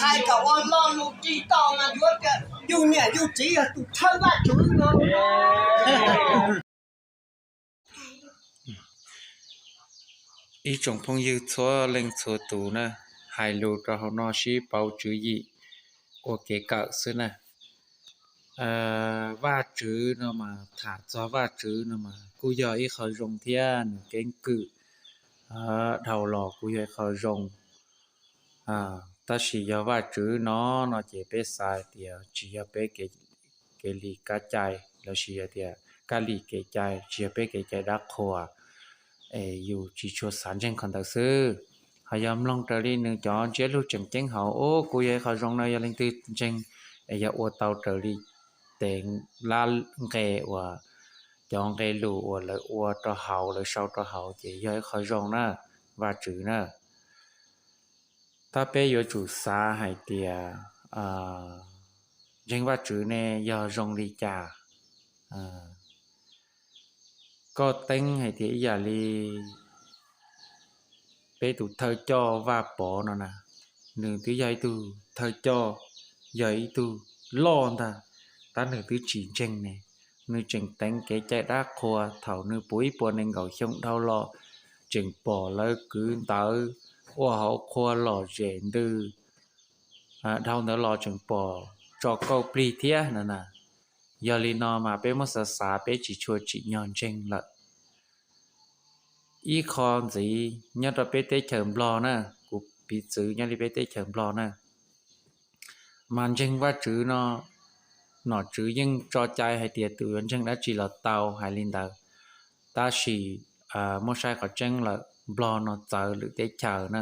Hais kom ua lo lus tsis tau mas yuav tias yus niam yus txiv yog tus thawj Vajtswv no. Ib tsoom phooj ywg txhua leej txhua tus na, hais lus rau hauv no sib pauv tswv yim ua kev kawm xwb na. Vajtswv no mas, tham txog Vajtswv no mas kuj yog ib qho zoo thiab, nws keeb kwm dhau los kuj yog ib qho zoo. Tab sis yog Vajtswv no, no ces peb xav tias tsis yog peb kev li kab cai, lossis yog tias kab li kev cai, tsis yog peb kev cai dab qhuas, es yus tsis tshua xav ntseeg qhov ntawd xwb. Ho yog mloog raws li nws cov ntsiab lus tseem ceeb hauv, ub, kuj yog ib qho zoo no. Yog leej twg ntseeg es yog ua tau raws li tes lab nqe uas, cov nqe lus uas lawv ua rau hauv, lawv sau rau hauv ces yog ib qho zoo na, Vajtswv na. Tab peb yuav tsum xav hais tias ntseeg Vajtswv ne yog zoo li cas? Koj teeb hais tias ib yam li peb tus thawj coj Vaj Pov no na, nws twb yog ib tug thawj coj, yog ib tug loj ntag, tab nws twb tsis ntseeg ne. Nws tseem teev kev cai dab qhuas thaum nws puv ib puas nees nkaum xyoo dhau los, tseem pom lawv kwv ntawv ua hauv qhua lom zem ntws, dhau ntawd los tseem pom tso kauj plig thiab no na. Yog li no mas peb muab xav xav peb tsis tshua tsim nyog ntseeg lawm. Ib qho ntxiv nyob rau peb teb chaws Nplog na, kuv piv txwv nyob li peb teb chaws Nplog na, mas ntseeg Vajtswv no, nom tswv yeej tso cai hais tias tus yuav ntseeg dab tsi los tau hais li ntawd. Tab sis muab saib qhov tseeb lawm, Nplog no txawv lwm teb chaws na.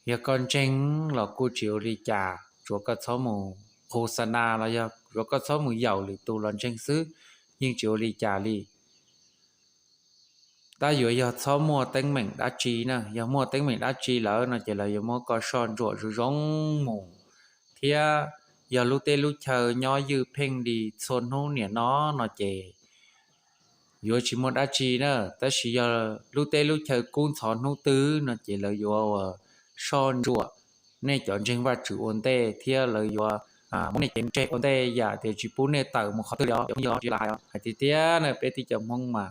Yog koj ntseeg los kuj tsis ua li cas, tsuav koj txhob mus qhu xa na los yog tsuav koj txhob mus yaum lwm tus los ntseeg xwb, yeej tsis ua li cas li. Tab yuav yog txhob muaj teeb meem dab tsi na, yog muaj teeb meem dab tsi lawm no ces lawv yuav muab koj soj ntsuam zoo zoo mus, thiab yog lub teb lub chaw nyob ywj pheej li txhua hnub niam no no ces yuav tsis muaj dab tsi na. Tab sis yog lub teb lub chaw kub ntxhov hnub twg no ces lawv yuav ua soj ntsuam nej cov ntseeg Vajtswv ua ntej thiab lawv yuav muab nej cev tseg ua ntej, yam tias tsis pub nej tawm mus qhov twg li os. Cov phooj ywg, tsis lam hais, hais tiag tiag na, peb tib co Hmoob mas